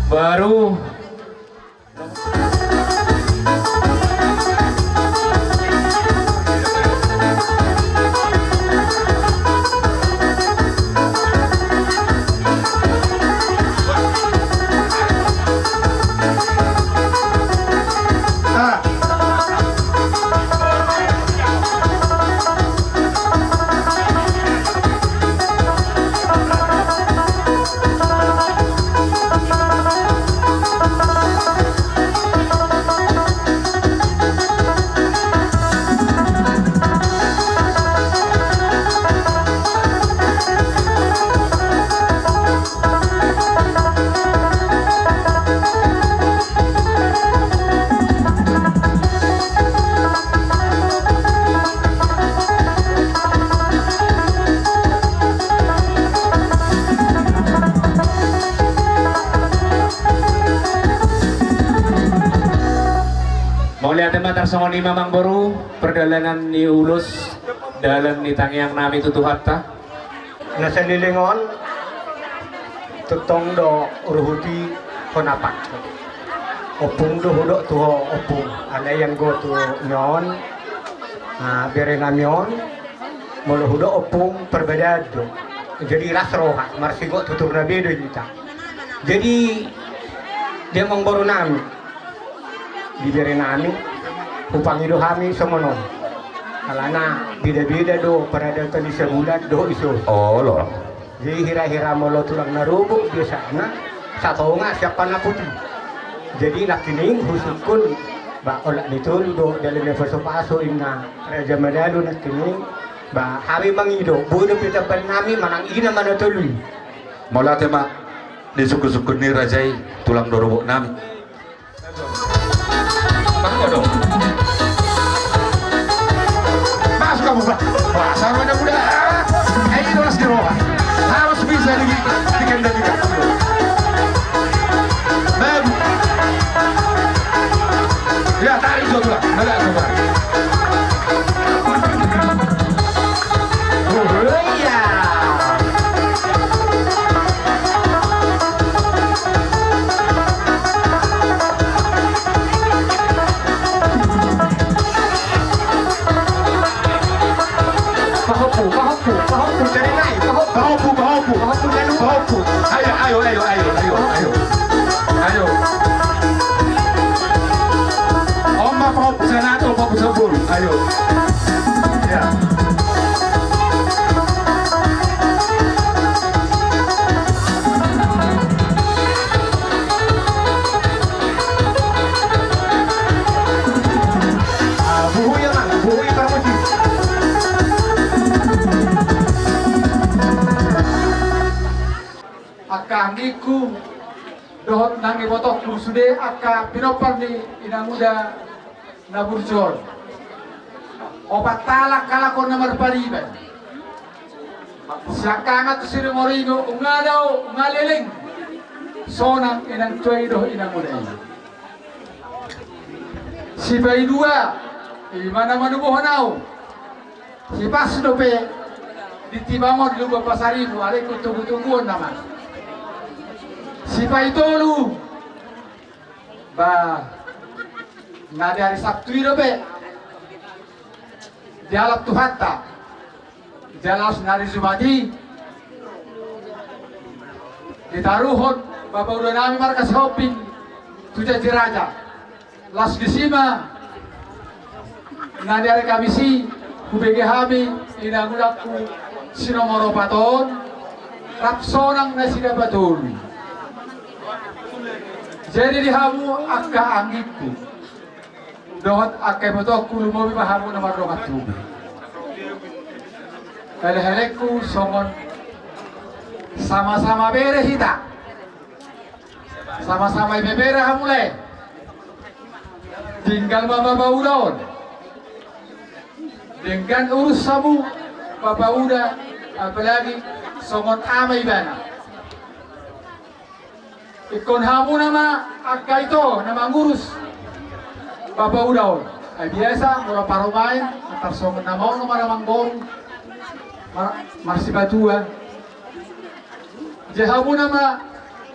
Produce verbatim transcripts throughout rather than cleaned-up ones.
Baru. Mauliate ma. Tarsongon i ma, amangboru, pardalanan ni ulos, dalan ni tangiang nami tu Tuhanta. Na saleleng on, tongtong do ruhut i hona pangke. Ompung do hudok tu ho, ompung. Alai anggo tu on, ah, bere nami on, molo hudok ompung, perbedaan do. Jadi las roha, marsigok tutur na beda hita. Jadi, dia, amangboru nami, di bere nami, hupangido hami songon on. Alana beda-beda do paradatan ni Sabulan dohot ni Solu. Olo. Jadi hira-hira molo tulang na rorobot biasana satonga siap panaput i. Jadi nangkining husungkun, ba, olat ni tolu do dalan na pasu-pasu, inna Raja Manalu, nangkining, ba, hami mangido, boi dope tamban nami manang ina ma na tolu i. Mauliate ma. Disungkun-sungkun ni raja i tulang rorobot nami. Bang Godong. Masuk kamu, Bang. Wah, sama anak muda. Ini kelas di roha. Harus bisa di, dikendalikan. Bagus. Ya, tarik dua, dua. Agak keluar. Pahompu, pahompu, pahompu, cari nai, pahompu. Pahompu, pahompu. Pahompu, jangan lupa. Pahompu. Ayo, ayo, ayo, ayo, ayo, ayo. Ayo. Oma pahompu sana atau pahompu sabun. Ayo. Ya. Ah, buhu ya, Mang. Buhu ya, Bang Musi. Angka anggingku dohot nang ibotongku sude angka pinompar ni inang uda na burju on. Opat halak halak on na marpariban. Siangkangan tu Siringoringo, nunga dao, nunga leleng sonang inang tua i dohot inang uda i. Sipaidua, i ma na manubuhon au. Sipas dope di Tibangon, di Lumban Pasaribu, alai ingkon tubu-tubuon nama. Sipaitolu, ba, na di ari Sabtu i dope dialap Tuhanta. Jala saonari Jumat i ditaruhon bapa uda nami marga Sihombing tu janji raja. Laos disi ma Na di ari Kamis i hubege hami inang ulangku si nomor opat on rap sonang nasida patolu. Jadi di hamu angka anggingku dohot angka ibotongku, lumobi ma hamu na mardongan tubu. Elehelengku songon sama-sama bere hita. Sama-sama ibebere hamu lae. Tinggal ma bapa uda on. Denggan urus hamu bapa uda, apalagi songon ama ibana. Ingkon hamuna ma angka ito na mangurus bapa uda on. Ai biasa molo parumaen tarsongon na maono ma na manggoru, mar-, marsipatua. Jadi hamuna ma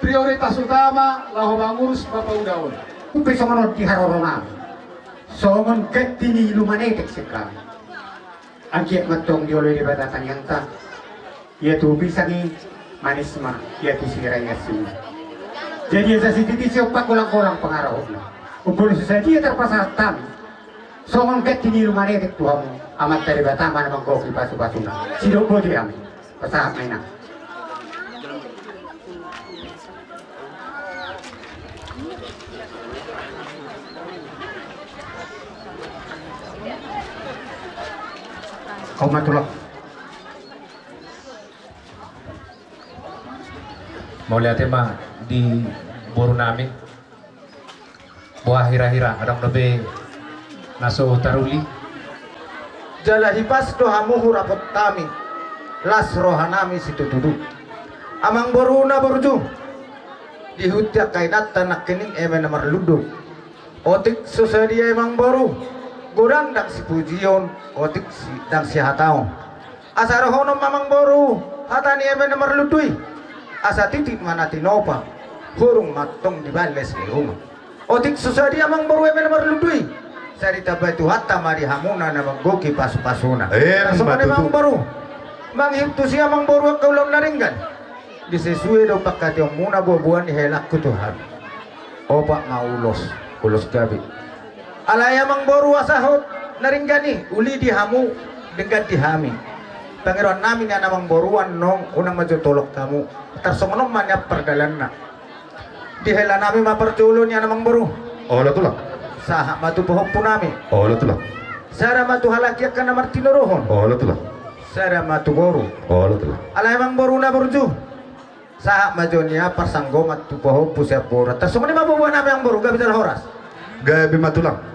prioritas utama laho mangurus bapa uda on. Umpe songon on di haroronami. Songon ganti ni ilu manetek sian hami. Anggiat ma antong dioloi Debata tangiangta. Ia tu pisang i manis ma, ia tu sira i asin. Jadi asa sititi siompa golang-golang pangarahutna. Umpama so sadia tarpasahat hami songon ganti ni ilu manetek tu hamu, Amanta Debata ma na manggohi pasu-pasuna. Sidok boti hami. Pasahat ma, Inang. Kau ma, Tulang. Mauliate ma di borunami. Boha hira-hira, adong dope na so taruli? Jala hipas do hamu hurapot hami, las rohanami situtu. Amangboru na burju, di huta angka inanta nangkining eme na marlundu. Otik so sadia, Amangboru, godang ndang sipujion, otik si-, ndang sihataon. Asa rohonon ma, Amangboru, hata ni eme na marlundu i. Asa titi ma na tinopa, hurung ma antong dibales ni uma. Otik so sadia, Amangboru, eme na marlundu i, sai ditambai Tuhanta ma di hamuna na manggohi pasu-pasuna. Emma tutu. Songon i, Amangboru. Mangihut tusi, Amangboru, angka ulaon na denggan. Di sesue do pangkataionmuna buah-buah ni helangku tu hami. Opat ma ulos, ulos gabe. Alai, Amangboru, asa hot na denggan i, uli di hamu, denggan di hami. Pangidoannami nian, Amangboru, annon unang ma jo tolong hamu. Tarsongon on ma nian pardalanna. Di helanami ma parjolo nian, Amangboru. Olo, Tulang. Sahat ma tu pahompunami. Olo, Tulang. Sada ma tu halak i angka na martinodohon. Olo, Tulang. Sada ma tu boru. Olo, Tulang. Alai, Amangboru na burju, sahat ma jo nian parsanggoman tu pahompu sian boru. Tarsongon i ma buah-buahnami, Amangboru, gabe jala horas. Gabe ma, Tulang.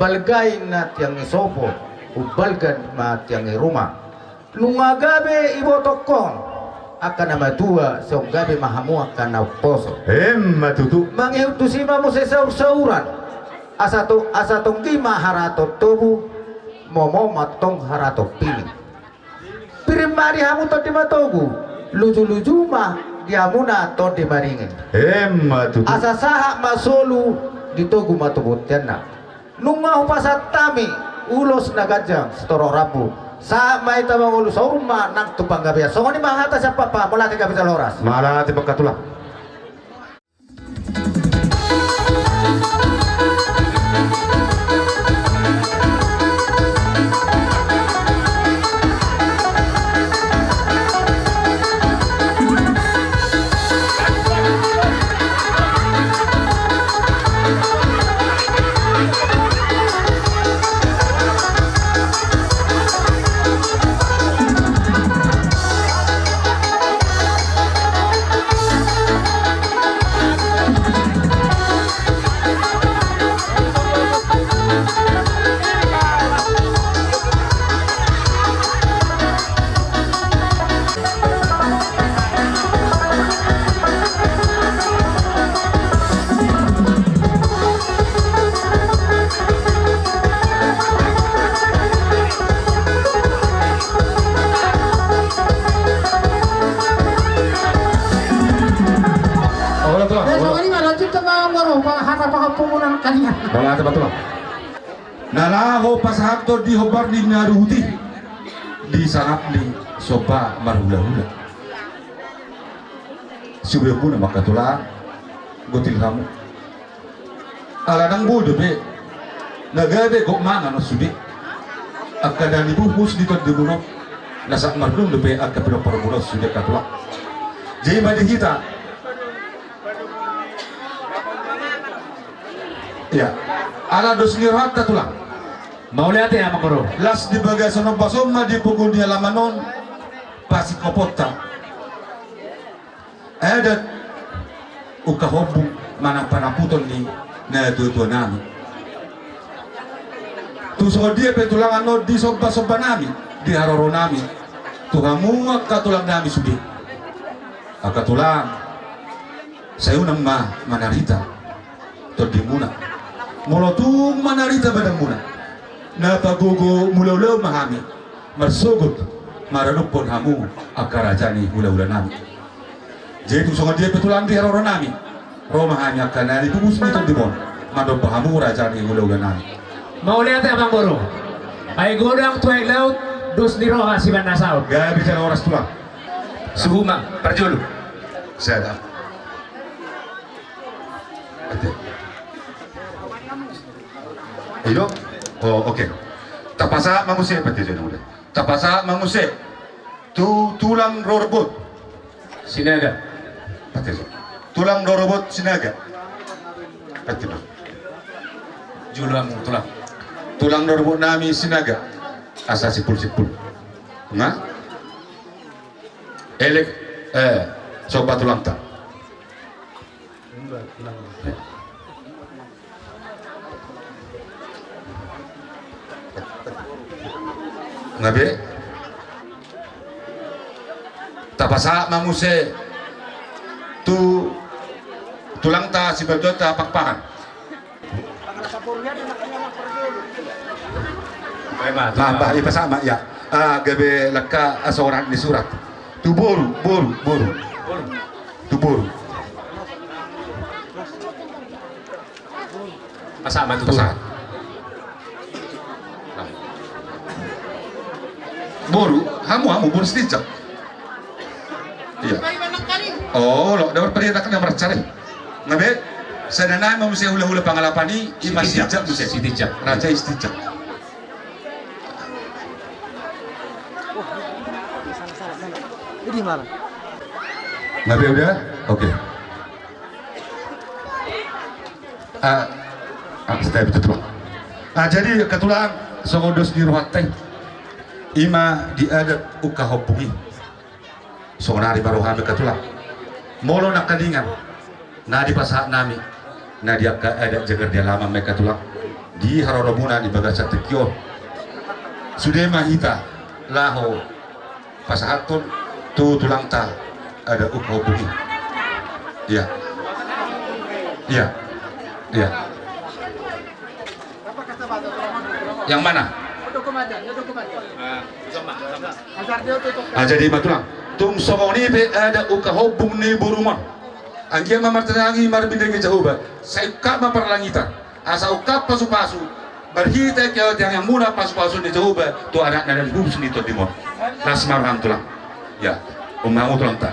Balgai na tiang ni sopo, umbalga ma tiang ni ruma. Nunga gabe ibotongkon angka na matua, sai gabe ma hamu angka na umposo. Emma tutu. Mangihut tusi ma muse saur-sauran. Asa to-, asa tonggi ma haraton tobu, momo ma antong haraton pini. Pirim ma di hamu Tondi Matogu, luju-luju ma di hamuna Tondi Maringin. Emma tutu. Asa sahat ma solu di togu ma tu bonteanna. Nunga hupasahat hami ulos na ganjang sitorop rambu. Sahat ma hita mangolu saur ma nang tu panggabean. Songon i ma hata sian papa, mauliate, gabe jala horas. Mauliate, Tulang. Tulang. Songon i ma lanjut tu amang boru, hata pahompu muna nangkaningan. Mauliate ma tulang. Na laho pasahathon di hombar ni na ruhut i, di sangap ni somba marhulahula. Sude muna ma angka tulang, gotil hamu. Ala ndang boi dope na gabe gok mangan on sude angka na nibuhus ni tondimuna on, na sahat marnung dope angka pinomparmuna on sude angka tulang. Jadi ma di hita. Ia, ala dos ni rohanta tulang. Mauliate amang boru. Las di bagasan ombas on ma di pogul ni alaman on pasingkoponta. Adat ungkap ombung manang panamputon ni natuatua nami. Tu songon dia pe tulang annon di sombasomba nami, di haroro nami, tu hamu angka tulang nami sude. Angka tulang, sai unang ma manarita tondimuna. Molo tung manarita badanmuna, na pagogo mulaulaon ma hami marsogot maradophon hamu angka raja ni hulahula nami. Jadi tung songon dia pe tulang di haroro nami, ro ma hami angka na nibuhus ni tondimuna on mandompa hamu raja ni hulahula nami. Mauliate amang boru. Ai godang tu aek laut, dos ni roha sian na saut. Gabe jala horas tulang. Suhut ma parjolo. Sada. Ate. Ido? Oh, oke. Tapasahat ma muse, pati jolo udah. Tapasahat ma muse tu tulang rorobot Sinaga. Pati jolo. Tulang rorobot Sinaga. Pati jolo. Jolo hamu tulang. Tulang rorobot nami Sinaga. Asa simpul-simpul. Nga? Elek, eh, soba tulangta. Nga be? Tapasahat ma muse tu tulangta siberjuanta Pakpahan. Bah, bah, ipasahat ma, ya. Ah, gabe langka, ah, sorat ni surat. Tu boru, boru, boru. Tu boru. Pasahat ma tu boru. Pasahat. Boru, hamu, hamu, boru Sitinjak. Iya. Oh, lo, dapat perintah kan yang mercari. Nga be, sada nai ma muse hulahula Pangalapan i, ima Sitinjak. Sitinjak muse. Sitinjak. Raja i Sitinjak. Jadi mana? Nga be udah? Oke. Ah, ah, step itu tuh. Ah, jadi angka tulang, songon dos ni rohanta i, ima di adat ungkap ombung i. Songon ari ma rohami angka tulang. Molo nangkaningan na dipasahat nami, na di angka adat jagar di alaman ma angka tulang, di haroromuna di bagasan tingki on. Sude ma hita laho pasahathon tu tulangta adat ungkap ombung i. Iya. Iya. Iya. Yang mana? Ah, jadi ma tulang. Tung songon i pe adat ungkap ombung ni borumuna. Anggiat ma martinangi marbinege Jahowa. Sai ungkap ma parlangitan. Asa ungkap pasupasu. Marhite keotianmuna pasupasu ni Jahowa tu anak na nibuhus ni tondimuna on. Las ma roham tulang. Ya, ummamu tulangta.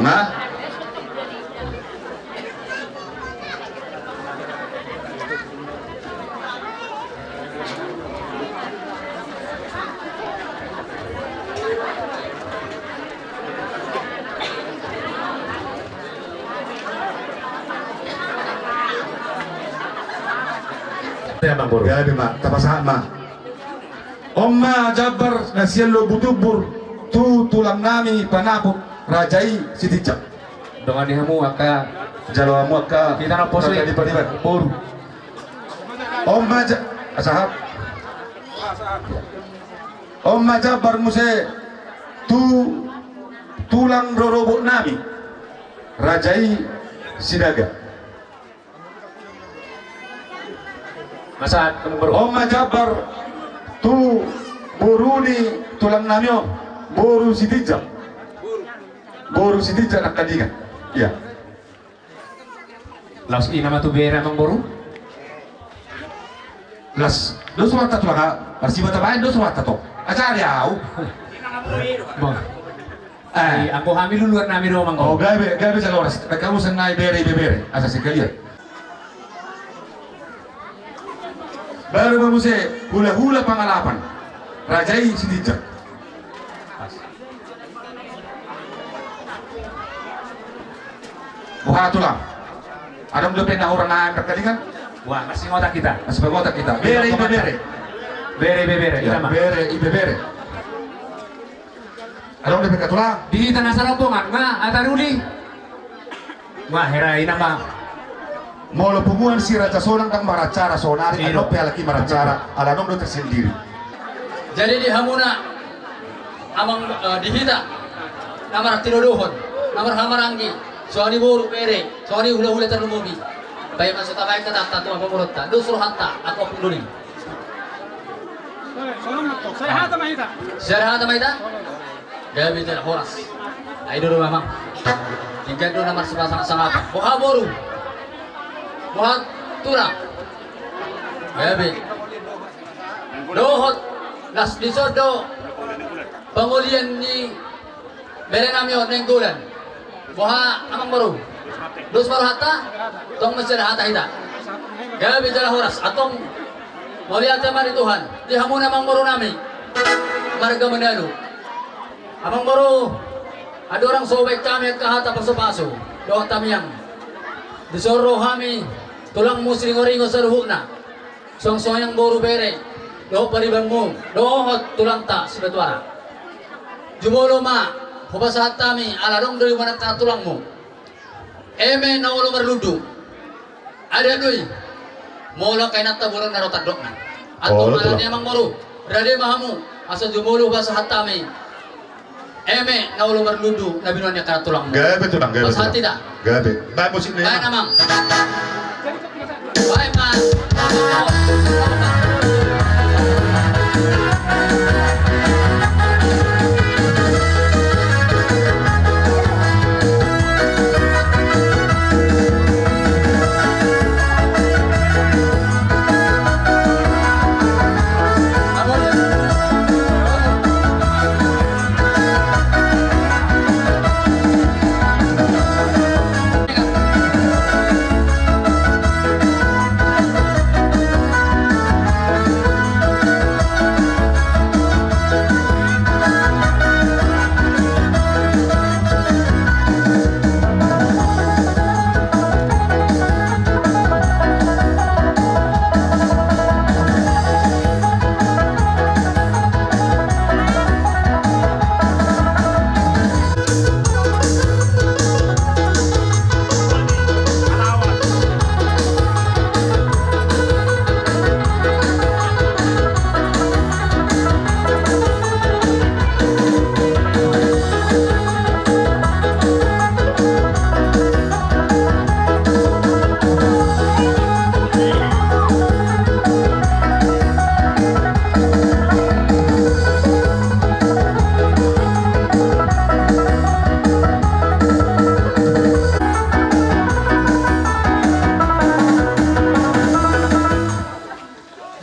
Nah. Jadi ma, tapasahat ma. On ma jambar na sian lombu tumbur tu tulang nami panaput raja i Sitinjak. Dongani hamu angka, jalo hamu angka hita na poso i. Angka dipa-dipa. Boru. On ma ja-, ah, sahat. On ma jambar muse tu tulang rorobot nami, raja i Sidaga. Masa, amang boru. On ma jambar tu boru ni tulang nami on, boru Sitinjak. Boru Sitinjak Nangkaningan. Iya. Laos i nama tu bere, amang boru. Las, dos rohanta tulang, ha? Marsiba tabaen dos rohanta to. Aja ari au. Bang. Eh. Anggo hami luluan nami do, amang. Oh, gabe, gabe jala horas. Baen hamu sian na i bere, ibebere. Asa singkalian. Baru ma muse hulahula Pangalapan. Raja i Sitinjak. Boha tulang. Adong dope na hurang na Nangkaningan? Wah, masih ngotak hita. Masih ngotak hita. Bere ibebere. Bere ibebere. Iya, bere ibebere. Adong dope hita tulang. Di hita na sarombongan nga ataruli. Wah, hera ina ma. Molo punguan si Raja Sonang ndang maracara sonari, adong pe halak i maracara, ala adong do tersendiri. Jadi di hamuna amang, eh, di hita na martinodohon, na marhahamaranggi, songon i boru, bere, songon i hulahula tarlumobi. Baen ma so tabaen hatanta tu amang boruta, dos rohanta, angka ompung doli. Sada hata ma hita. Gabe jala horas. Ai do do, amang. Tinggal do na marsipasangap-sangapan. Boha boru. Boha tulang. Gabe. Dohot las dison do pangolian ni bere nami on Nainggolan. Boha amang boru? Dos ma rohanta? Tong mansai sada hata hita. Gabe jala horas, antong mauliate ma di Tuhan. Di hamuna amang boru nami marga Manalu. Amang boru, andorang so hubaen hami angka hata pasu-pasu dohot tamiang, dison ro hami tulangmu Siringoringo saluhutna. Suang-suang i amang boru, bere dohot paribanmu dohot tulangta Sibatuara. Jumolo ma hupasahat hami ala adong do di muna angka tulangmu eme na olo marlundu. Adat do i. Molo angka inanta bolon na ro tandokna. Antong ala ni i amang boru, rade ma hamu asa jumolo hupasahat hami eme na olo marlundu na binoan ni angka tulangmu. Gabe tulang, gabe tulang. Pasahat hita. Gabe. Baen musik ni. Baen amang. Baen ma.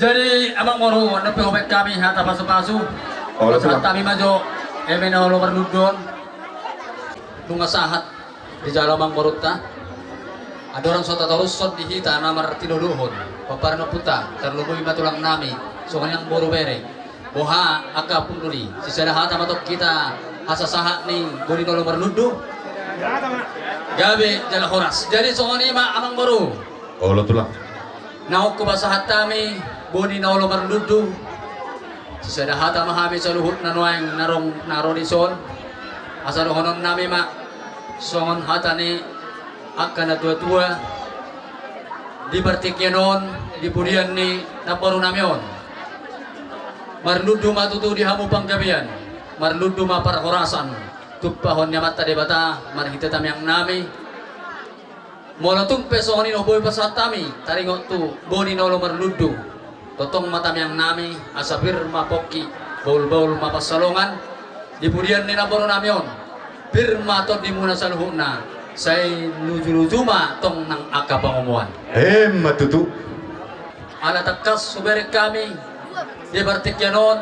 Jadi amang boru, nunga pe hubaen hami hata pasu-pasu. Pasahat hami ma jo eme na olo marlundu on. Nunga sahat dijalo amang boruta. Andorang so tatorushon di hita na martinodohon, pomparan ni ompunta, tarlumobi ma tulang nami, songon i amang boru, bere. Boha angka ompung doli, sisada hata ma tong hita hasasahat ni boni na olo marlundu. Gabe jala horas. Jadi songon i ma amang boru. Olo tulang. Naung hupasahat hami boni na olo marlundu, sisada hata ma hami saluhutna nuaeng na ro, na ro dison. Asa dohonon nami ma songon hata ni angka na tua-tua di partingkian on, di pudian ni namboru nami on. Marlundu ma tutu di hamu panggabean, marlundu ma parhorasan, tumpahon ni Amanta Debata marhite tangiang nami. Molo tung pe songon i na boi pasahat hami taringot tu boni na olo marlundu, tongtong ma tangiang nami asa pir ma pongki, bahulbahul ma pansalongan di pudian ni namboru nami on. Pir ma tondimuna saluhutna, sai lujuluju ma tong nang angka pangomoan. Emma tutu. Ala tangkas hubereng hami di partingkian on,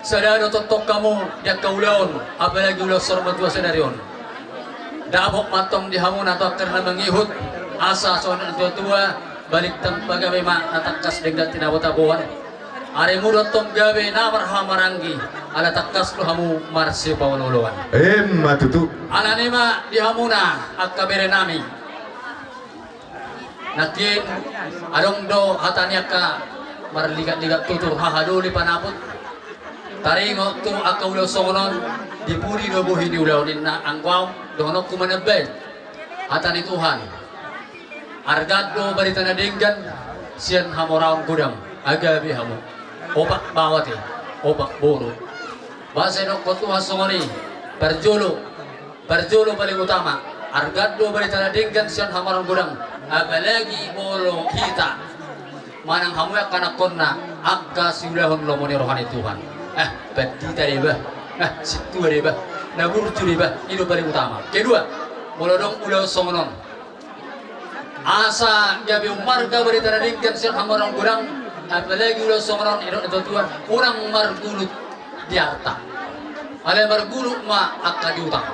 sada do tongtong hamu di angka ulaon, apalagi ulaon saur matua sadari on. Dapot ma tong di hamuna tu angka na mangihut, asa songon na tuatua, balintang pagabe ma na tangkas denggan tinabo-taboan. Arimu do tong gabe na marhahamaranggi, ala tangkas do hamu marsipaolooloan. Emma tutu. Alani ma di hamuna angka bere nami. Nangkin adong do hata ni angka marligatligat tutur, hahadoli panaput. Taringot tu angka ulaon songon on, di pudi do bohi ni ulaon ninna, anggo au dohononku manambai hata ni Tuhan. Arga do barita na denggan sian hamoraon godang, gabe hamu. Opat baoa te, opat boru. Boasa didokkon Tuhan songon i? Parjolo, parjolo paling utama, arga do barita na denggan sian hamoraon godang, apalagi molo hita manang hamu angka anakkonna, angka siulahon lomo ni roha ni Tuhan. Eh, pandita deba, eh, sintua deba, na burju deba, i do paling utama. Kedua, molo adong ulaon songon on, asa gabe umarga barita na denggan sian hamoraon godang, apalagi ulaon songon on, didok natuatua, unang margulut di arta. Alai margulut ma angka di utang.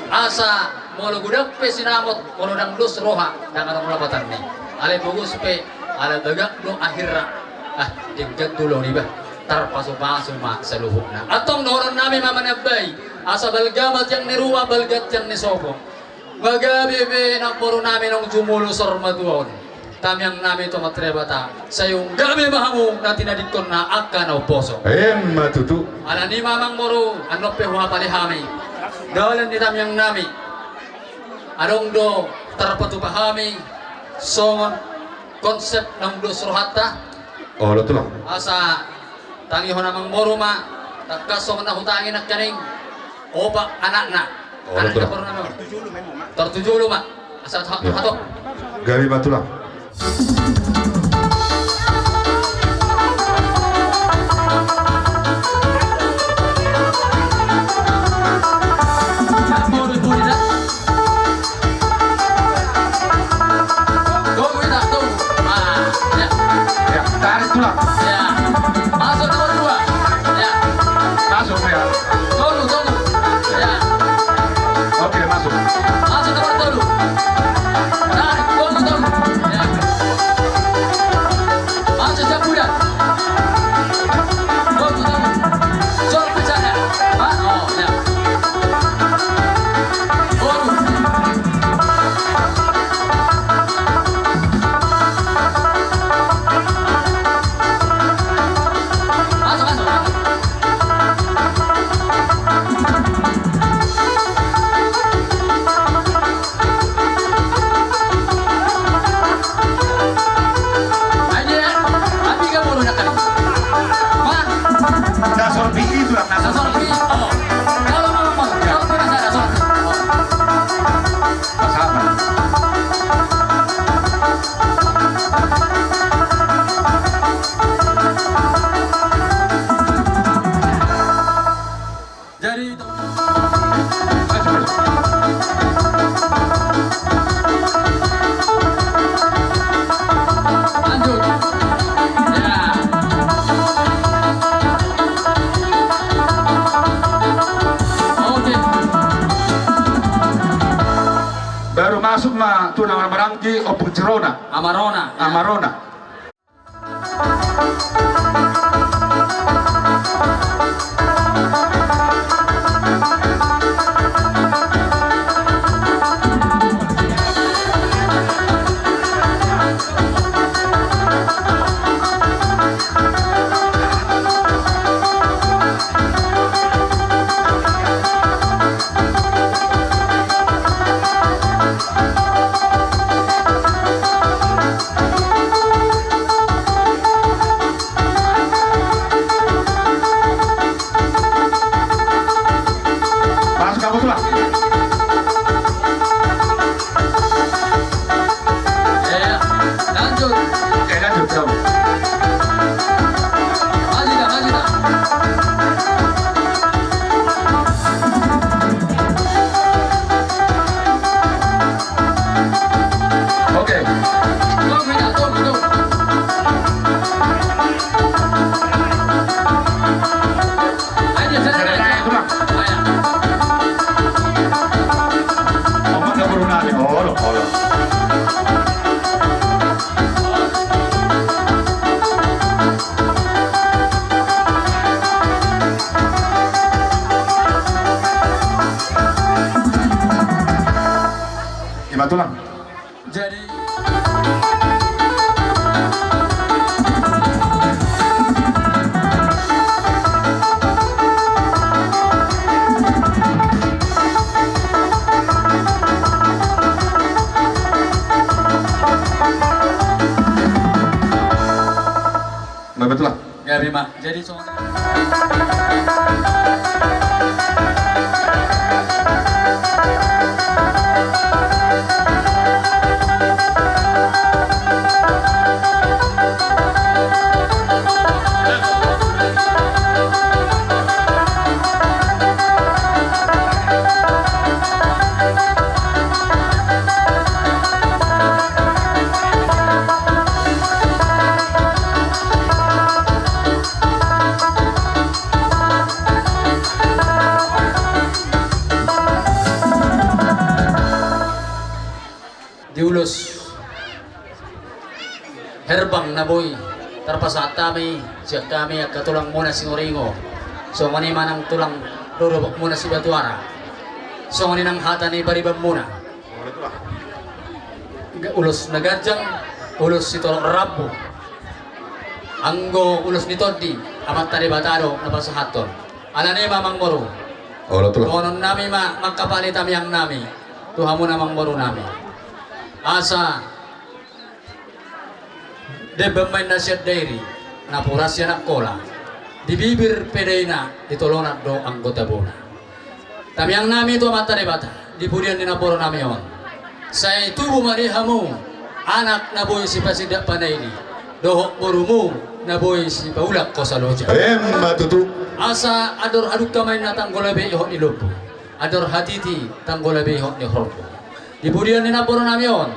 Asa molo godang pe sinamot, molo ndang dos roha, ndang adong lapatanna i. Alai pogos pe, ala bagak do akhirna. Ah, denggan do ulaon i bah. Tarpasupasu ma saluhutna. Antong dohonon nami ma manambai, asa balga ma tiang ni ruma, balga tiang ni sopo. Nunga gabe be namboru nami naung jumolo saur matua on. Tangiang nami tu Amanta Debata, sai gabe ma hamu na tinadingkonna angka na umposo. Emma tutu. Alani ma amangboru, annon pe huapali hami dalan ni tangiang nami. Adong do tarpatupa hami songon konsep naung dos rohanta. Olo tulang. Asa tangihon amangboru ma, tangkas songon na hutangi nangkaning opat anakna. Olo tulang. Anakna boru nami on. Tartuju olo ma. Asa hatop. Gabe ma tulang. Tunggu, ita, tunggu. Ah, ya. Ya, tarik tulang. Ya. Masuk nomor dua. Ya. Masuk, ya. Tunggu, tunggu. Ya. Oke, masuk. Masuk nomor tolu. Tarik, tunggu, tunggu. Ya. Masuk, Sapuda. Tunggu, tunggu. Sol, pecah, ya. Ah, oh, ya. Jadi, lanjut. Ya. Oke. Baru masuk ma tu na marhahamaranggi, Ompu Sirona. Amarona. Amarona. Tulang. Jadi, Gabe, Tulang. Gabe ma. Jadi, so- Di ulos herbang na boi tarpasahat hami sian hami angka tulangmuna Singoringo, songon i ma nang tulang rorobotmuna Sibatuara, songon i nang hata ni paribanmuna. Ulos na ganjang, ulos sitorop rambu. Anggo ulos ni tondi, Amanta Debata do na pasahathon. Alani i ma, Amangboru. Olo, Tulang. Dohonon nami ma mangkapali tamiang nami tu hamuna, Amangboru nami. Asa demban ma inna sian dairi, napuran sian angkola. Di bibir pe daina, di tolonan do anggo tabona. Tamiang nami tu Amanta Debata, di pudian ni namboru nami on, sai tubu ma di hamu anak na boi sipasindak panaili, dohot borumu na boi sipaulak hosa loja. Emma tutu. Asa andor hadungka ma inna tanggolabe ihot ni lombu, andor hatiti tanggolabe ihot ni horbo. Di pudian ni namboru nami on,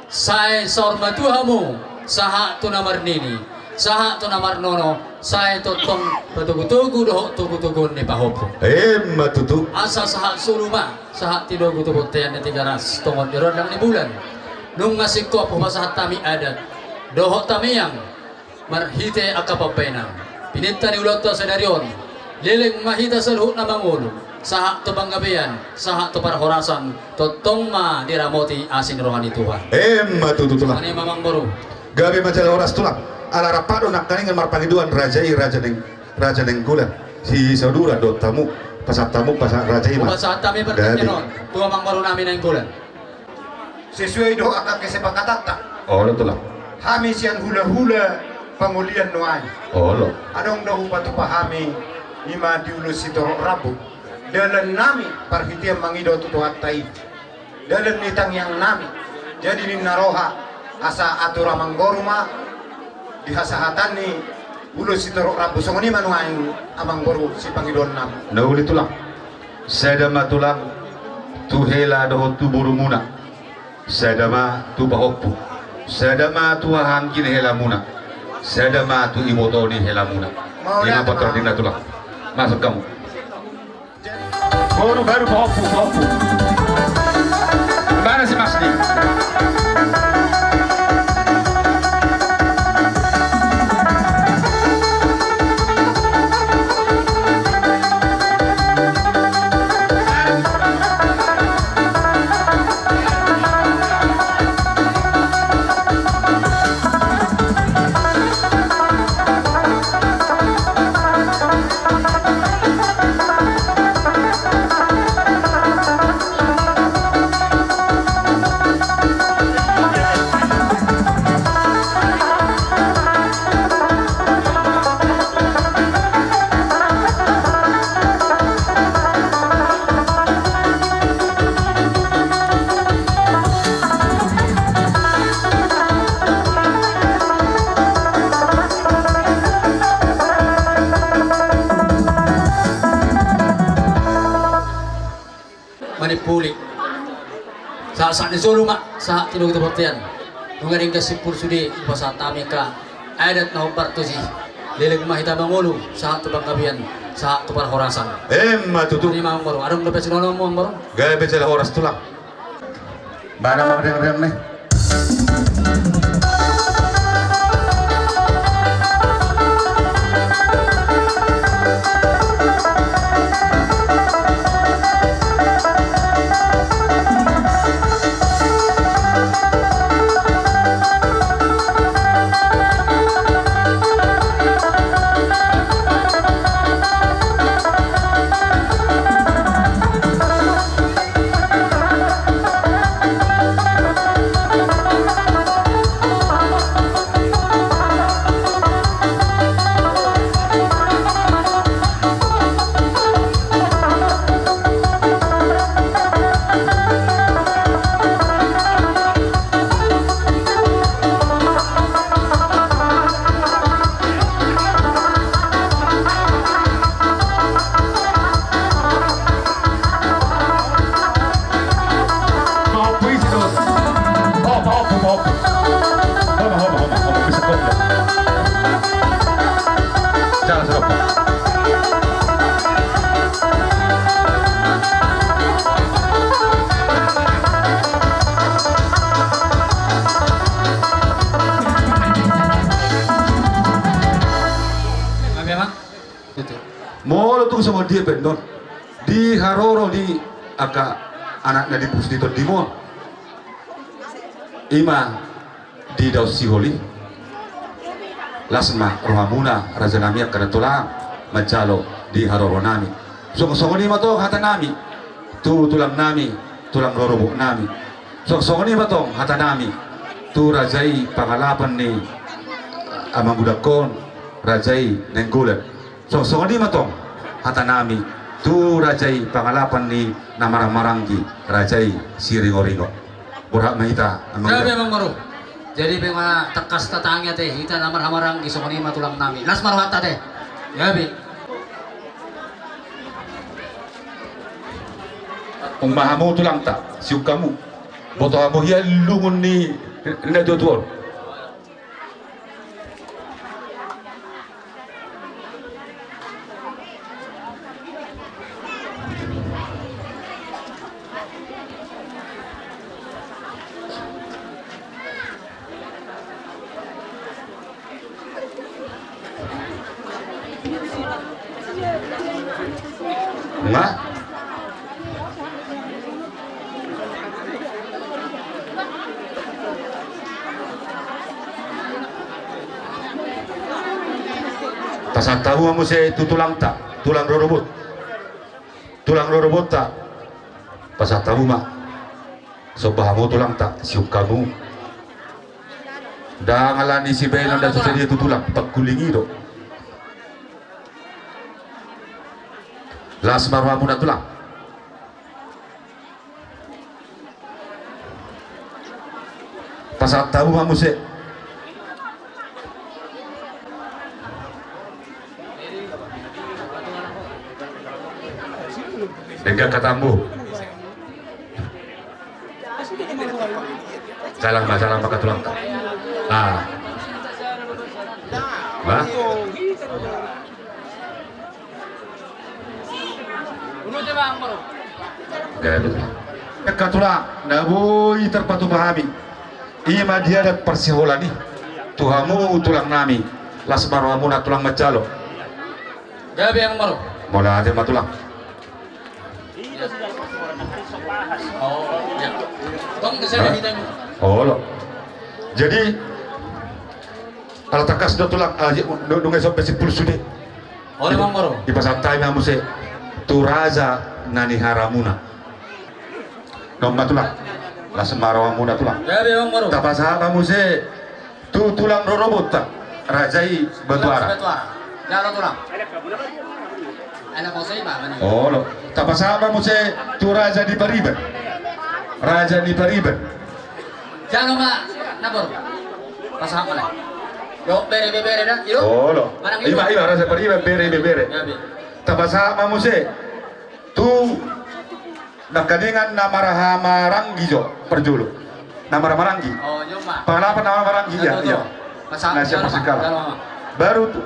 sai saur matua hamu, sahat tu na marnini, sahat tu na marnono, sai tongtong patogutogu dohot togutoguon ni pahompu. Emma tutu. Asa sahat solu ma, sahat tinogu tu bontean ni Tigaras, tongon di rondang ni bulan. Nunga singkop hupasahat hami adat dohot tamiang, marhite angka pambahenan. Pininta ni ulaonta sadari on, leleng ma hita saluhutna mangolu, sahat tu panggabean, sahat tu parhorasan, tongtong ma diramoti asi ni roha ni Tuhan. Emma tutu, Tulang. Songon i ma, Amangboru. Gabe ma jala horas, Tulang. Ala rap do nangkaningan marpangidoan raja i, Raja Naeng, Raja Naenggolan. Si Saduran dohot hamu, pasahat hamu, pasahat raja i ma. Pasahat hami partingkian on tu Amangboru nami Naenggolan. Sesuai dohot angka kesepakatanta. Olo, Tulang. Hami sian hulahula pangolian nuaeng. Olo. Adong do hupatupa hami, i ma di ulos sitorop rambu. Dalan nami parhitean mangido tu Tuhanta i. Dalan ni tangiang nami. Jadi ninna roha, asa atur Amangboru ma di hasahatan ni ulos sitorop rambu, songon i ma nuaeng, Amangboru, sipangidoan nami. Na uli, Tulang. Sada ma, Tulang, tu hela dohot tu borumuna. Sada ma tu pahompu. Sada ma tu haha anggi ni helamuna. Sada ma tu iboto ni helamuna. Ima patar dina, Tulang. Masuk hamu. Boru baru pahompu, pahompu. Mana si Masni? Manimpuli. Sahat-sahat ni solu ma, sahat tinogu tu bontean. Nunga denggan simpul sude, hupasahat hami angka adat na hombar tusi. Leleng ma hita mangolu, sahat tu panggabean, sahat tu parhorasan. Emma tutu. Ima, Amangboru. Adong dope sinono, Amangboru? Gabe jala horas, Tulang. Mana ma riang-riang ni? Molo tung songon dia pe annon diharoro di angka anak na dipus di tondimu on, ima di Daun Sihol i. Las ma rohamuna raja nami angka na tulang manjalo di haroro nami. Songon songon i ma tong hata nami tu tulang nami, tulang rorobot nami. Songon songon i ma tong hata nami tu raja i pangalapan ni amang gudangkon, raja i Nainggolan. Songon songon i ma tong hata nami tu raja i pangalapan ni na marhahamaranggi, raja i Siringoringo. Borhat ma hita amang gudang. Amang boru. Jadi pe ma tangkas tatangi ate hita na marhahamaranggi songon i ma tulang nami. Las ma rohanta ate. Gabe. Umbahen hamu tulangta, siungkamu. Boto hamu hian lungun ni na tuatua on. Nga? Pasahat hamu ma muse tu tulangta, tulang rorobot. Tulang rorobotta. Pasahat hamu ma. Somba hamu tulangta, siungkamu. Ndang ala ni sibaenon da so sadia tu tulang, pangkuling i do. Las ma rohamuna tulang. Pasahat hamu ma muse. Denggan hatamuna. Jalang ma, jalang ma angka tulangta. Ah. Bah. Angka tulang, na boi tarpatupa hami. Ima di adat parsihoholan i. Tu hamu tulang nami. Las ma rohamuna tulang manjalo. Gabe amang boru. Mauliate ma tulang. Oh, ya. Bang, geser. Hah? Olo. Jadi, ala tangkas do tulang, ah, nunga somba simpul sude. Olo, amang boru. Dipasahat hami ma muse tu raja na niharamuna. Nunga tulang. Las ma rohamuna tulang. Gabe amang boru. Tapasahat ma muse tu tulang rorobotta, raja i Batuara. Batuara. Jalo tulang. Olo. Tapasahat ma muse tu raja ni Pariban. Raja ni Pariban. Jalo ma, na boru. Pasahat ma. Yo, bere, bebere da. Olo. Ima, ima, raja Pariban, bere, bebere. Gabe. Tapasahat ma muse tu nangkiningan na marhahamaranggi jo parjolo. Na marhahamaranggi. Oh, iyo ma. Pangalapan na marhahamaranggi, iya, iya. Na siap pasikal. Baru tu,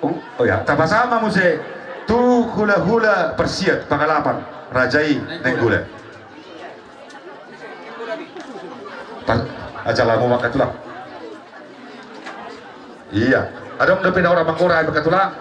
oh, oh ya, tapasahat ma muse tu hulahula parsiat pangalapan raja i Nainggolan. Pas, aja lamu maka tulang. Iya. Adong dope na ora mangora maka tulang.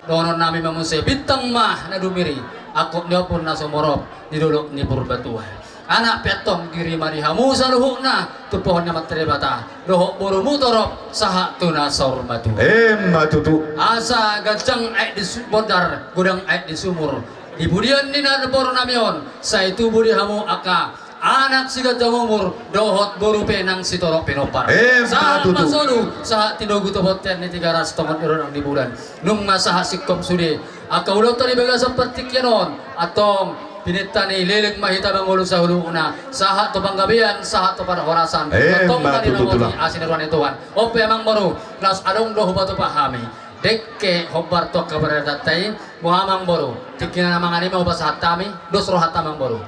Dohonon nami ma muse, bintang ma na dumiri, angkup ni ombun na sumorop di dolok ni Purbatua. Anak pe antong diri ma di hamu saluhutna, tumpuhon ni Amanta Debata dohot borumu torop sahat tu na saur matua. Emma tutu. Asa ganjang aek di su-, bondar, godang aek di sumur. Di pudian ni na boru nami on, sai tubu di hamu angka anak siganjang umur, dohot boru pe nang sitorop pinompar. Emma tutu. Sahat ma solu, sahat tinogu tu bontean ni Tigaras, tongon ni ro nang di bulan. Nunga sahat singkop sude angka ulaonta di bagasan partingkian on, antong pinangido ni leleng ma hita mangolu saluhutna, sahat tu panggabean, sahat tu parhorasan. Emma tutu tulang. Antong ma di na boti asi ni roha ni Tuhan. On pe amang boru, laos adong do hupatupa hami. Dengke hombar tu angka paradatta i, boha amang boru, tingki na mangan i ma hupasahat hami, dos rohanta amang boru.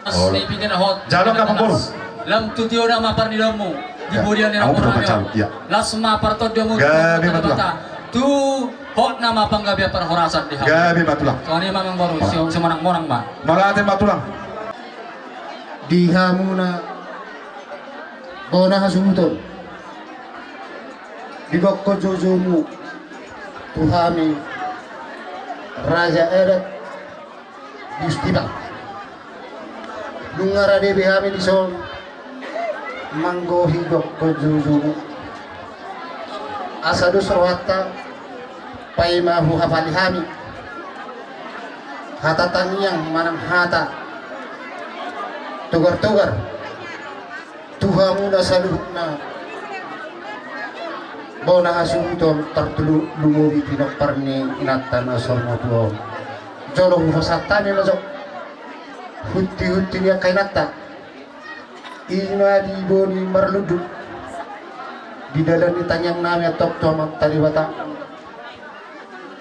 Olo. Jalo angka amang boru. Lam tu tio nama parnidaonmu di pudian ni na boru nami on. Las ma partondimu. Gabe ma tulang. Tu hot nama panggabean parhorasan di hamu. Gabe ma tulang. Songon i ma amang boru, simonang-monang ma. Mauliate ma tulang. Di hamuna bona hasuhuton. Di gokkon joujoumu. Tu hami raja adat di Ustipa. Nunga rade be hami dison manggohi dokkon juju. Asa dos rohanta paima huhapali hami hata tangiang manang hata togar-togar tu hamuna saluhutna. Bona hasuhuton tarlumobi lumobi pinompar ni inanta na saur matua on. Jolo hupasahat hami ma jo hunti-hunti ni angka inanta. Ima di Boni Marlundu di dalan ni tangiang nami antong tu Amanta Debata.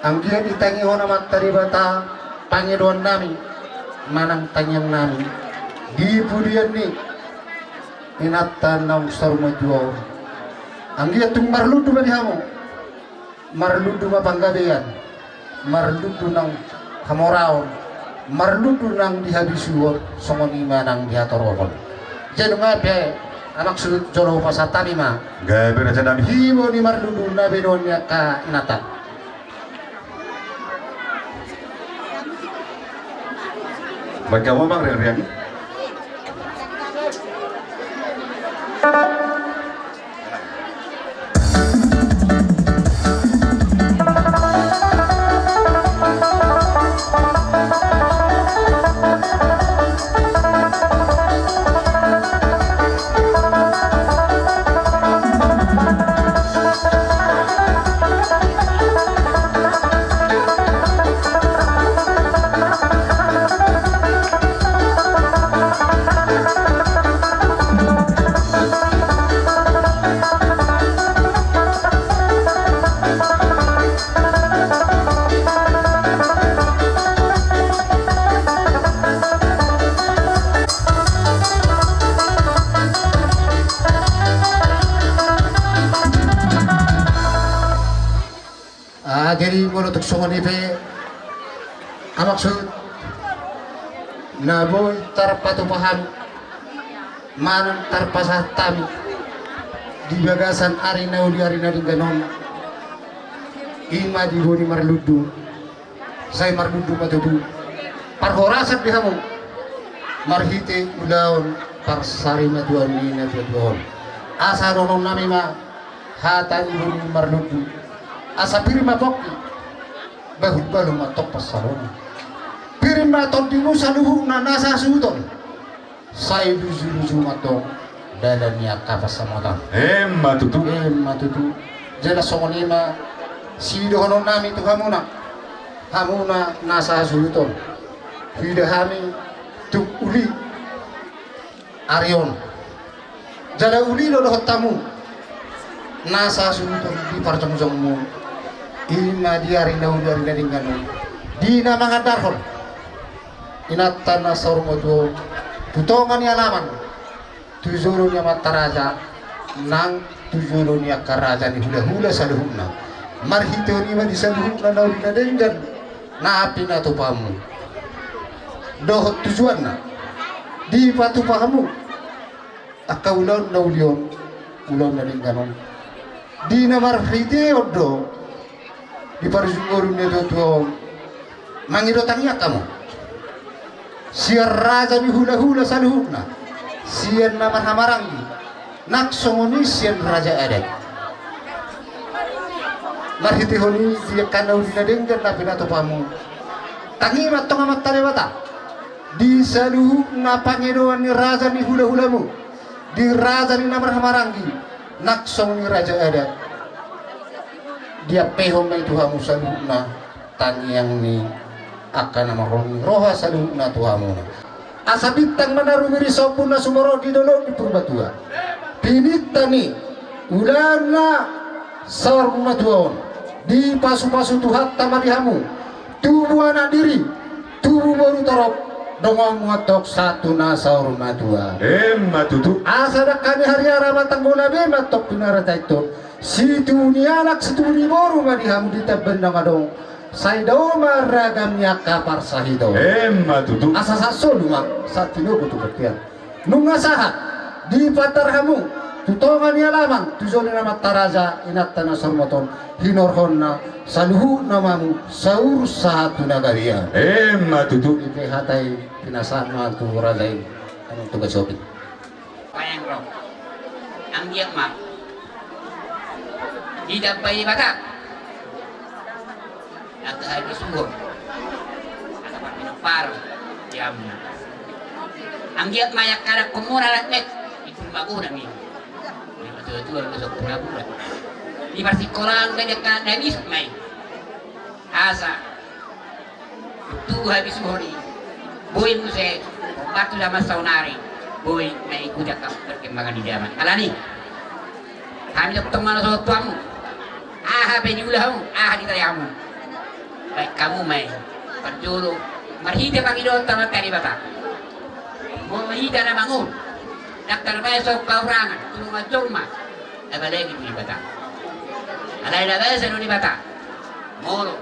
Anggiat ditangihon Amanta Debata pangidoan nami manang tangiang nami di pudian ni inanta naung saur matua on. Anggiat tung marlundu ma di hamu, marlundu ma panggabean, marlundu nang hamoraon, marlundu nang di habisuhon, songon i ma nang di hatoropon. Jadi nunga pe anak suhut jolo hupasahat hami ma. Gabe raja nami. Di Boni Marlundu na binoan ni angka inanta. Baca ngomong riang-riang. Ah, jadi molo tung songon i pe, amak suhut, na boi tarpatupa hami manang tarpasahat hami di bagasan ari na uli ari na denggan on, ima di Boni Marlundu. Sai marlundu ma tutu parhorasan di hamu marhite ulaon parsarimatuaon ni natuatua on. Asa dohonon nami ma hata ni Boni Marlundu: Asa pir ma pongki, bahulbahu ma tong pansalongan. Pir ma tondimu saluhutna na sahasuhuton, sai lujuluju ma tong dalan ni angka pansamotan. Emma tutu. Emma tutu. Jala songon i ma sidohonon nami tu hamuna, hamuna na sahasuhuton. Huida hami tung uli ari on, jala uli do dohot hamu na sahasuhuton di parjongjongmu, ima di ari na uli ari na denggan on, di na mangandarhon inanta na saur matua on tu tonga ni alaman, tu jolo ni amanta raja nang tu jolo ni angka raja ni hulahula saluhutna. Marhitehon i ma di saluhutna na uli na denggan na pinatupamu dohot tujuanna dipatupa hamu angka ulaon na uli on, ulaon na denggan on. Di na marhitehon do di parjolo ni natuatua on mangido tangiang hamu sian raja ni hulahula saluhutna, sian na marhahamaranggi, nang songon i sian raja adat. Marhitehon i di angka na uli na denggan na pinatupamu, tangi ma tong Amanta Debata di saluhutna pangidoan ni raja ni hulahulamu, di raja ni na marhahamaranggi, nang songon i raja adat. Diampehon ma i tu hamu saluhutna tangiang ni angka na marholong ni roha saluhutna tu hamuna. Asa bintang ma na rumiris, ombun na sumorop di dolok ni Purbatua, pinangido ni ulaon na saur matua on, dipasupasu Tuhanta ma di hamu, tubu anak diri, tubu boru torop, donganmu antong sahat tu na saur matua. Emma tutu. Asa dangka ni hariara ma tanggona be ma antong pinarajaiton, situbu ni anak situbu ni boru ma di hamu di tamban na adong, sai dao ma ragam ni angka parsahiton. Emma tutu. Asa sahat solu ma sahat tinogu tu bontean. Nunga sahat dipandar hamu Tu tonga ni alaman, tu jolo ni amanta raja, inanta na saur matua on, hinorhonna saluhutna ma hamu saur sahat tu na gabe. Emma tutu. I pe hata i pinasahat ma tu raja i, anu tu gasopi. Paeng ro. Anggiat ma ditambai Debata angka habisuhon, angka parpinompar di hamuna. Anggiat ma i angka anakhonmuna na laklak, i pun magodang i. Di partuatua, di parsikolahan, anggiat angka na bisuk ma i. Asa tu habisuhon i boi muse, opat tu zaman saonari, boi mengikuti angka perkembangan di zaman. Alani hami tongtong manosohot tu hamu, aha pe diula hamu, aha ditanda hamu, baen hamu ma i. Parjolo, marhite pangidoan tu Amanta Debata, molo hita na mangolu, ndang tarbaen songon hahurangan, tu dongan jolma, na balga i tu Debata. Alai na basa do Debata, molo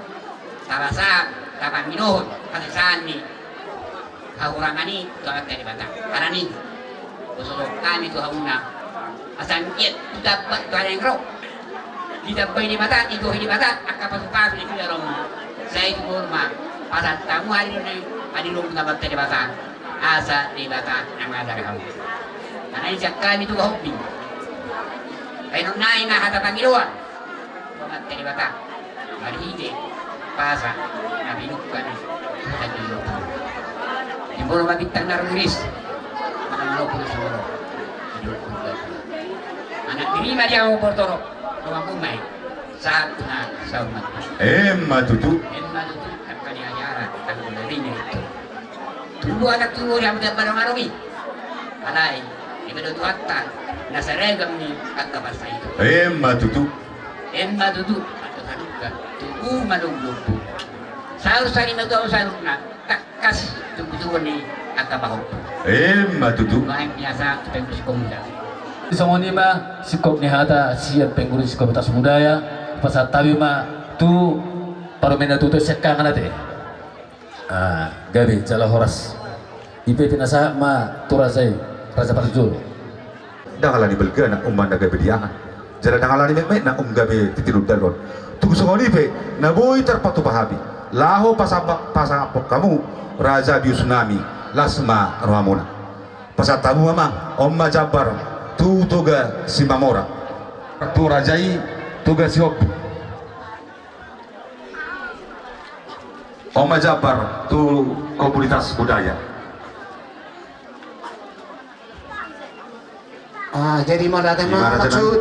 tapasahat, tapangidohon hasesahan ni hahurangan i tu Amanta Debata. Alani i, huboto hami tu hamuna, asa anggiat tu tamba tu hariang ro, ditambai Debata, digohi Debata angka pasupasu di hita ro. Sai tu jolma, pasahat hamu hadirin, hadirin tu Amanta Debata, asa Debata na mangajari hamu. Alani i sian hami tu hami, baenon nami ma hata pangidoan tu Amanta Debata marhite pasa na pinungka ni hita di lopu. Di molo ma bintang na rumiris, molo ma lopu na sumorop, di lopu na sumorop. Anak diri ma di hamu bortorop, donganmu ma i sahat tu na saur matua. Emma tutu. Emma tutu. Angka ni ajaran, angka ni ajaran itu. Tubu anak tubu di hamu di ambaran marumi. Alai dibahen do Tuhanta na seragam ni angka bangsa itu. Emma tutu. Emma tutu. Angka saluhutna tubu ma lombu-lombu. Saur sari ma tubu saluhutna, tangkas tubu-tubu ni angka pahompu. Emma tutu. Baen biasa tu pengurus komunitas. Songon i ma singkop ni hata sian pengurus komunitas budaya. Pasahat hami ma tu parumaen na tutu sian hahang ate. Ah, gabe jala horas. I pe pinasahat ma tu raja i, raja parjolo. Ndang ala ni balgana umbahen na gabe diangan, jala ndang ala ni metmetna umbahen gabe tintin hundul on. Tung songon i pe na boi tarpatupa hami laho pasangap, pasangaphon hamu raja bius nami, las ma rohamuna. Pasahat hamu ma amang, on ma jambar tu Toga Simamora. Tu raja i Toga Sihombing. On ma jambar tu komunitas budaya. Ah, jadi mauliate ma, maksud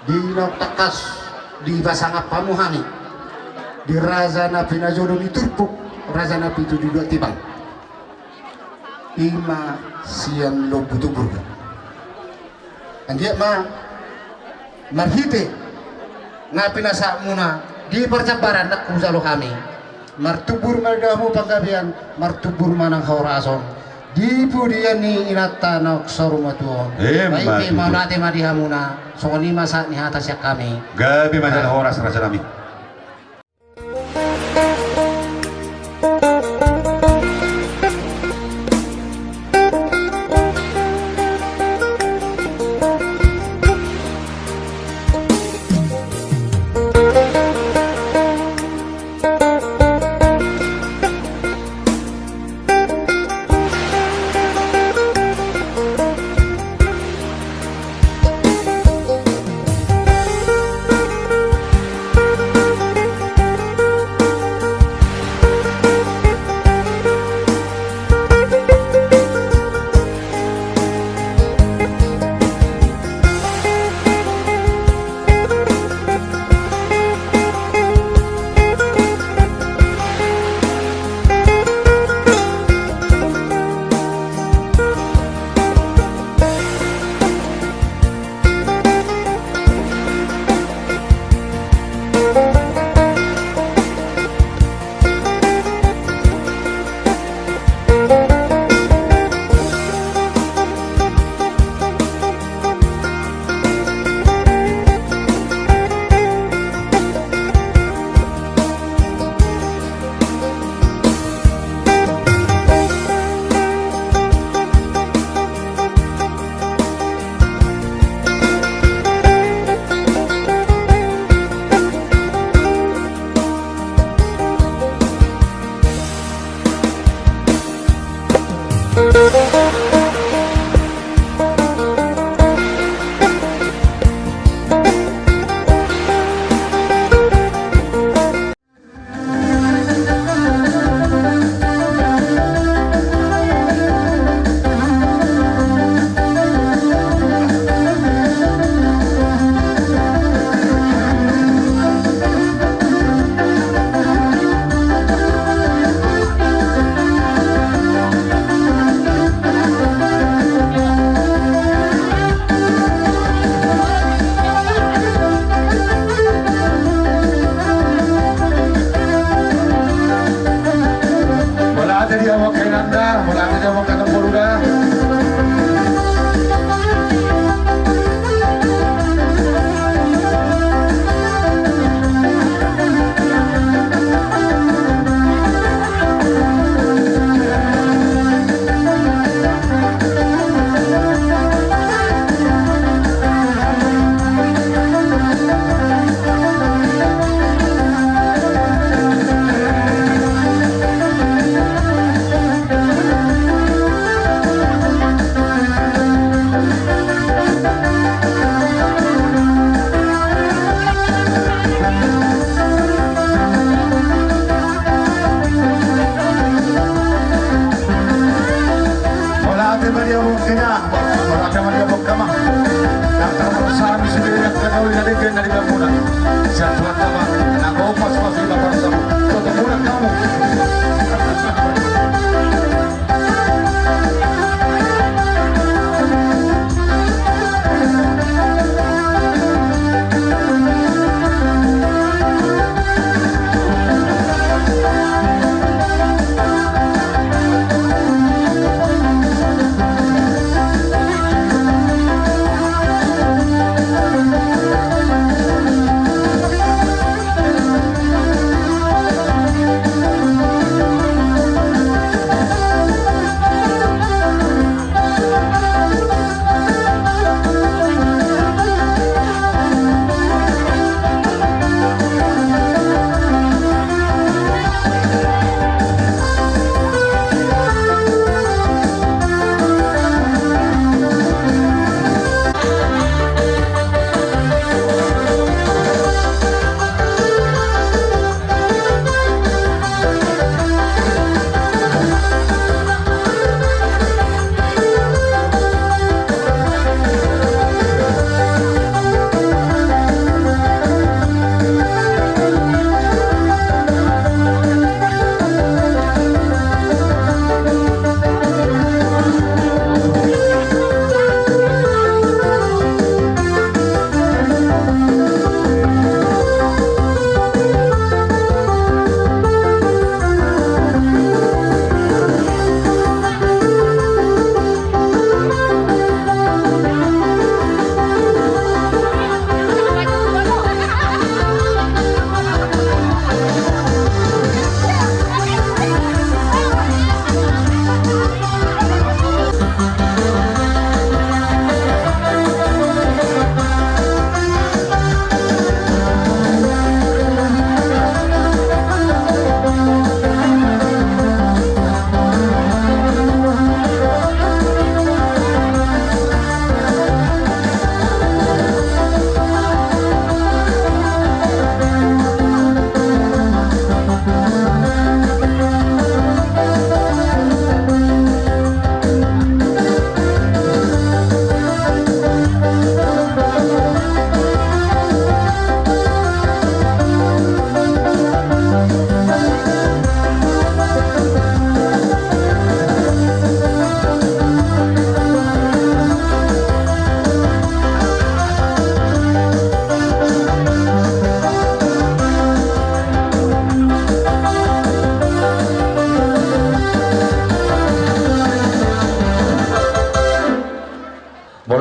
di naung tangkas dipasangap hamu hami di raja na pinajolo ni turpuk, raja na pitu di dua tiban. I ma sian lombu tubu. Anggiat ma marhite na pinasahatmuna di parjambaran na hujalo hami. Martumbur ma di hamu panggabean, martumbur ma nang hahorasan di pudian ni inanta na saur matua on. Emma tutu. Mauliate ma di hamuna, songon i ma sahat ni hata sian hami. Gabe ma jala horas raja nami.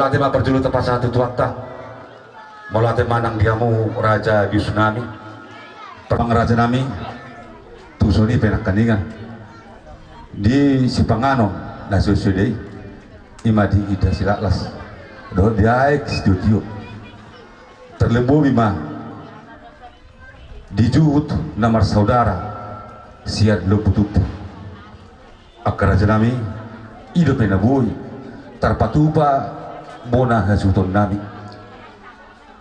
Ate ma parjolo tapasahat tu Tuhanta. Mauliate ma nang di hamu raja bius nami. Parmang raja nami. Tu son i pe nangkaningan. Di sipanganon na so sude i. Ima di inda silaklas. Dohot di aek sitio-tio. Tarlumobi ma di juhut na marsaudara sian lombu tubu. Angka raja nami, i dope na boi tarpatupa bona hasuhuton nami.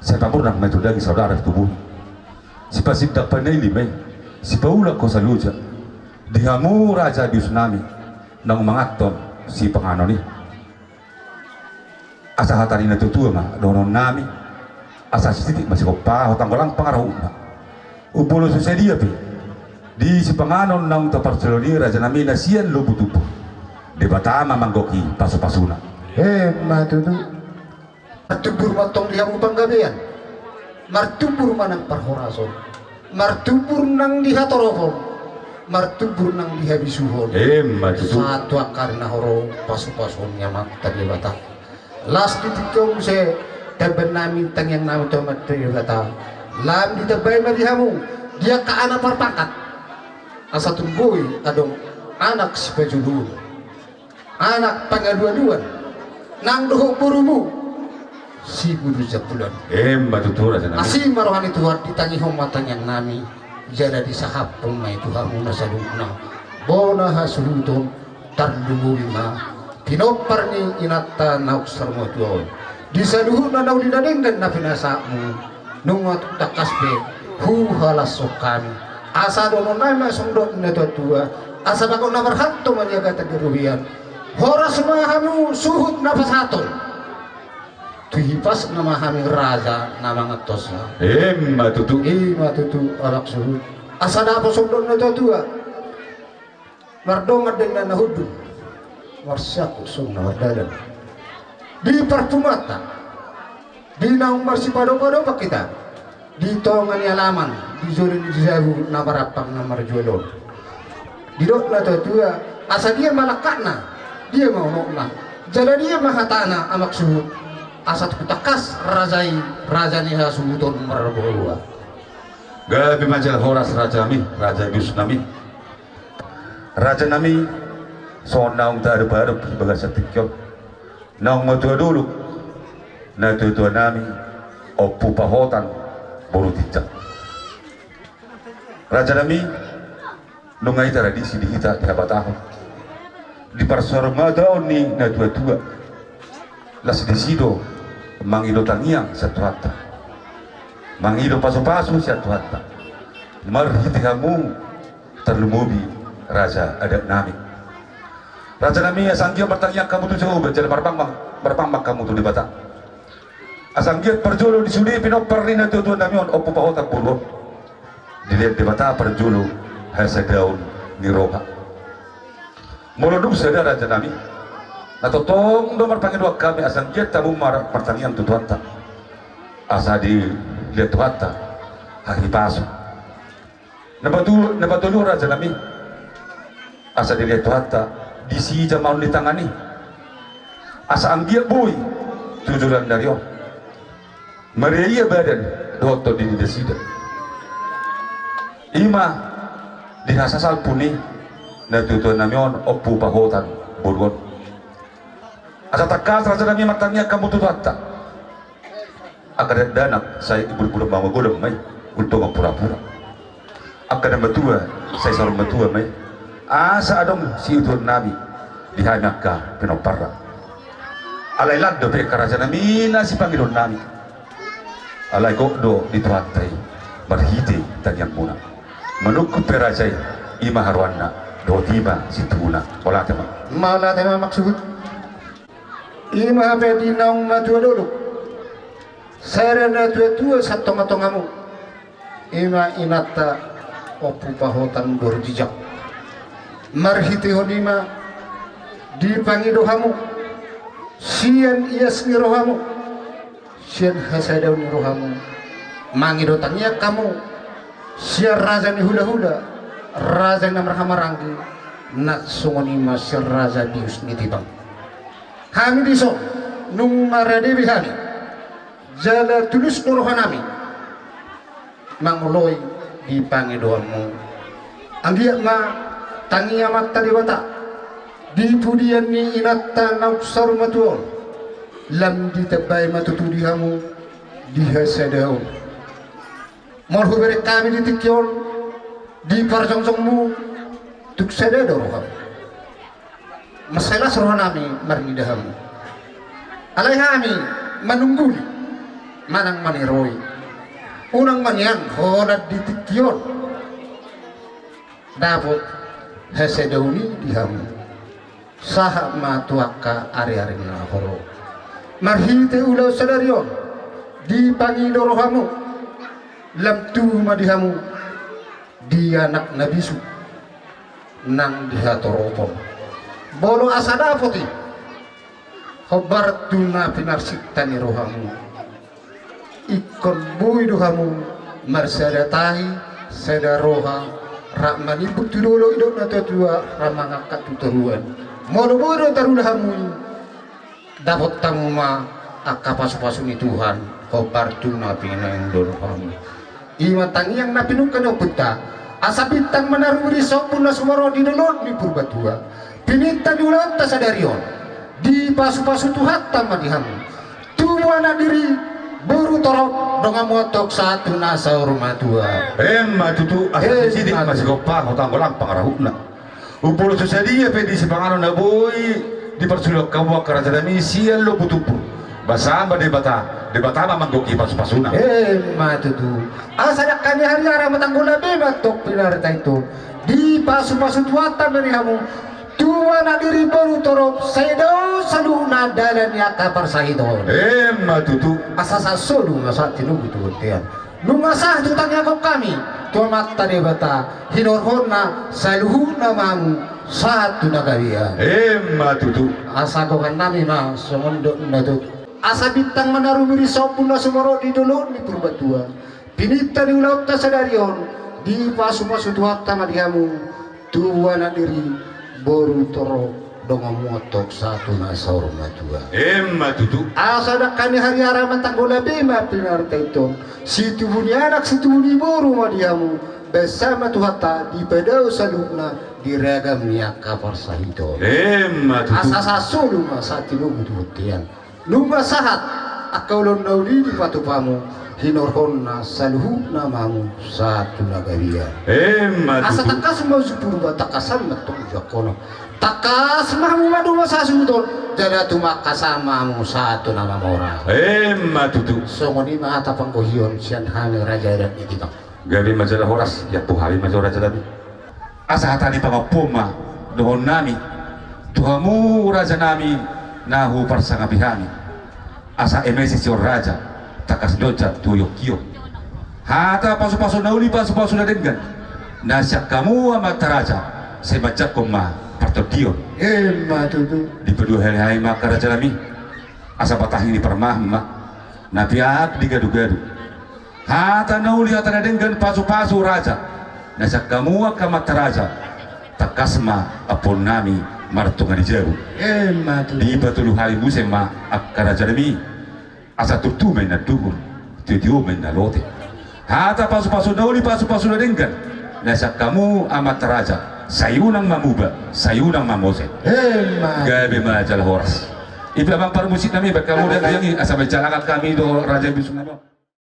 Sai pamurnas ma i tu daging saudara tu bohi. Sipasindak panaili ma i, sipaulak hosa loja. Di hamu raja bius nami, naung manganhon sipanganon i. Asa hata ni na tuatua ma dohonon nami. Asa sititik ma sigompa, hotang golang pangarahutna. Umbolo so sadia pe di sipanganon naung taparjolo ni raja nami na sian lombu tubu. Debata ma manggohi pasupasuna. Emma tutu. Martumbur ma antong di hamu panggabean. Martumbur ma nang parhorason. Martumbur nang di hatoropon. Martumbur nang di habisuhon. Emma tutu. Sahat tu angka ari na horo pasupasuon ni Amanta Debata. Las di tingki on muse tamban nami tangiang nami tu Amanta Debata. Lam ditambai ma di hamu di angka anak parpangkat. Asa tung boi adong anak sipajuluon. Anak pangalualuan nang dohot borumu si Bulu Jambulan. Emma tutu raja nami. Asi ma roha ni Tuhan, ditangihon ma tangiang nami. Jala disahaphon ma i tu hamu na saluhutna bona hasuhuton, tarlumobi ma pinompar ni inanta naung saur matua on. Di saluhutna na uli na denggan na pinasahatmu. Nunga tung tangkas pe huhalashon hami. Asa dohonon nami ma songon dok ni na tuatua. Asa bagot na marhalto ma niagatan di robean. Horas ma hamu suhut na pasahathon. Tu hipasna ma hami raja na manganhonsa. Emma tutu. Ima tutu anak suhut. Asa dapot songon dok ni na tuatua. Mardongan do inna na hundul, marsiangkup songon na mardalan. Di parpunguanta, di naung marsipadopadopan hita di tonga ni alaman, di jolo ni jabu na marampang na marjual on. Didok na tuatua, asa dia ma langkatna, dia ma unokna, jala dia ma hatana amak suhut. Asa tung tangkas raja i raja ni hasuhuton marboaboa. Gabe ma jala horas raja nami, raja bius nami. Raja nami, songon naung taadopadop di bagasan tingki on. Naung matua dolok na tuatua nami, Ompu Pahotan boru Tinjak. Raja nami, nunga i tradisi di hita di habatahon. Di parsaurmataon ni na tuatua. Las disi do mangido tangiang sian Tuhanta. Mangido pasupasu sian Tuhanta. Marhite hamu tarlumobi raja adat nami. Raja nami, asa anggiat martangiang hamu tu Jahowa, jala marpangmang, marpangmang hamu tu Debata. Asa anggiat parjolo di sude pinompar ni na tuatua nami on, Ompu Pahotan boru on. Dilehon Debata parjolo hasadaon ni roha. Molo dung sada raja nami, na tongtong do marpangidoan hami asa anggiat hamu mar-, martangiang tu Tuhanta. Asa dilehon Tuhanta hahipason. Na patolu, na patolu raja nami. Asa dilehon Tuhanta disi jamaon ni tangan i. Asa anggiat boi tu joloan ni ari on. Maria badan dohot tondi ni nasida. Ima di hasasalpun i na tuatua nami on Ompu Pahotan boru on. Asa tangkas raja nami martangiang hamu tu Tuhanta. Angka dakdanak sai iburburan ma magodang ma i, untung ma purapura. Angka na matua sai saur matua ma i. Asa adong siituan nami di hami angka pinomparna. Alai lan dope angka raja nami na sipangidoan nami. Alai gok do di Tuhanta i marhite tangiangmuna. Manungkun pe raja i, ima haroanna dohot ima situhuna. Mauliate ma. Mauliate ma amak suhut. Ima hape di naung matua dolok, sada na tuatua sian tongatongamu, ima inanta Ompu Pahotan boru Tinjak. Marhitehon i ma dipangido hamu sian ias ni rohamu, sian hasadaon ni rohamu, mangido tangiang hamu sian raja ni hulahula, raja ni na marhahamaranggi, na songon i ma sian raja bius ni timbang. Hami dison Nunga rade be hami jala tulus do rohanami mangoloi di pangidoanmu. Anggiat ma tangi Amanta Debata di pudian ni inanta naung saur matua on, lam ditambai ma tutu di hamu di hasadaon. Molo hubereng hami di tingki on di parjongjongmu, tung sada do roham. Mansai las rohanami marnida hamu. Alai hami manungguli manang maniroi, unang ma nian holan di tingki on dapot hasadaon i di hamu. Sahat ma tu angka ari-ari na holong. Marhite ulaon sadari on dipangido rohamu, lam tubu ma di hamu di anak na bisuk nang di hatoropon. Molo asa dapot i hombar tu na pinarsinta ni rohamu, ingkon boi do hamu marsada tahi, sada roha, rap manimbung tu dolok didok na tua-tua, rap mangangkat tu toruan. Molo boi do tarula hamu i, dapot hamu ma angka pasu-pasu ni Tuhan hombar tu na pinaeng do rohamu. I ma tangiang na pinungka ni ompunta, asa bintang ma na rumiris, ombun na sumorop di dolok ni Purbatua. Pinangido ni ulaonta sadari on, dipasu-pasu Tuhanta ma di hamu. Tubu anak diri, boru torop, donganmu antong sahat tu na saur matua. Emma tutu. Asa sisidik ma sigompa, hotang golang pangarahutna. Umpama so sadia pe di sipanganon na boi diparsuluhon hamu angka rajanami sian lombu tumpur, basa ma Debata, Debata ma manggohi pasu-pasuna. Emma tutu. Asa dangka ni hariara ma tanggona be ma antong pinarintahon, dipasu-pasu Tuhanta ma di hamu. Tubu anak diri, boru torop, sai dao saluhutna dalan ni angka parsahiton. Emma tutu. Asa sahat solu ma sahat tinogu tu bontean. Nunga sahat hutangiangkon hami tu Amanta Debata, hinorhonna saluhutna ma hamu sahat tu na gabe. Emma tutu. Asa gokhonnami ma songon dok na tutu. Asa bintang ma na rumiris, ombun na sumorop di dolok ni Purbatua. Pinangido ni ulaonta sadari on, dipasu-pasu Tuhanta ma di hamu. Tubu anak diri, boru torop, donganmu antong sahat tu na saur matua. Emma tutu. Asa dangka ni hariara ma tanggona be ma pinarintahon, situbu ni anak situbu ni boru ma di hamu. Basa ma Tuhanta dipadao saluhutna di ragam ni angka parsahiton. Emma tutu. Asa sahat solu ma sahat tinogu tu bontean. Nunga sahat angka ulaon na uli dipatupa hamu, hinorhonna saluhutna ma hamu sahat tu na gabe. Emma tutu. Asa tangkas ma uju Purba, tangkasan ma antong uju Angkono. Tangkas ma hamu maduma sasuhuton, jala tumangkasan ma hamu sahat tu na mamora. Emma tutu. Songon i ma hata panggohion sian hami raja adat Nitipak. Gabe ma jala horas, iampu hami ma jala rajanami. Asa hata ni pangompuon ma dohononnami tu hamu rajanami na huparsangapi hami. Asa eme sisihon raja, tangkas do jala tu iongkion. Hata pasu-pasu na uli, pasu-pasu na denggan na sian hamu amanta raja, sai manjangkon ma partondion. Emma tutu. Dipaduahali hami ma angka rajanami, asa patahi ni parmahan ma na peak di gadu-gadu. Hata na uli, hata na denggan, pasu-pasu raja na sian hamu angka amanta raja, tangkas ma ampuonnami martonga ni jabu. Emma tutu. Dipatolu hami muse ma angka rajanami, asa turtu ma inna duhur, tio-tio ma inna lote. Hata pasu-pasu na uli, pasu-pasu na denggan na sian hamu amanta raja, sai unang ma muba, sai unang ma mose. Emma. Gabe ma jala horas. Ipe amang parmusiknami, baen hamu da biang i asa manjalankan hami do raja bisungnami.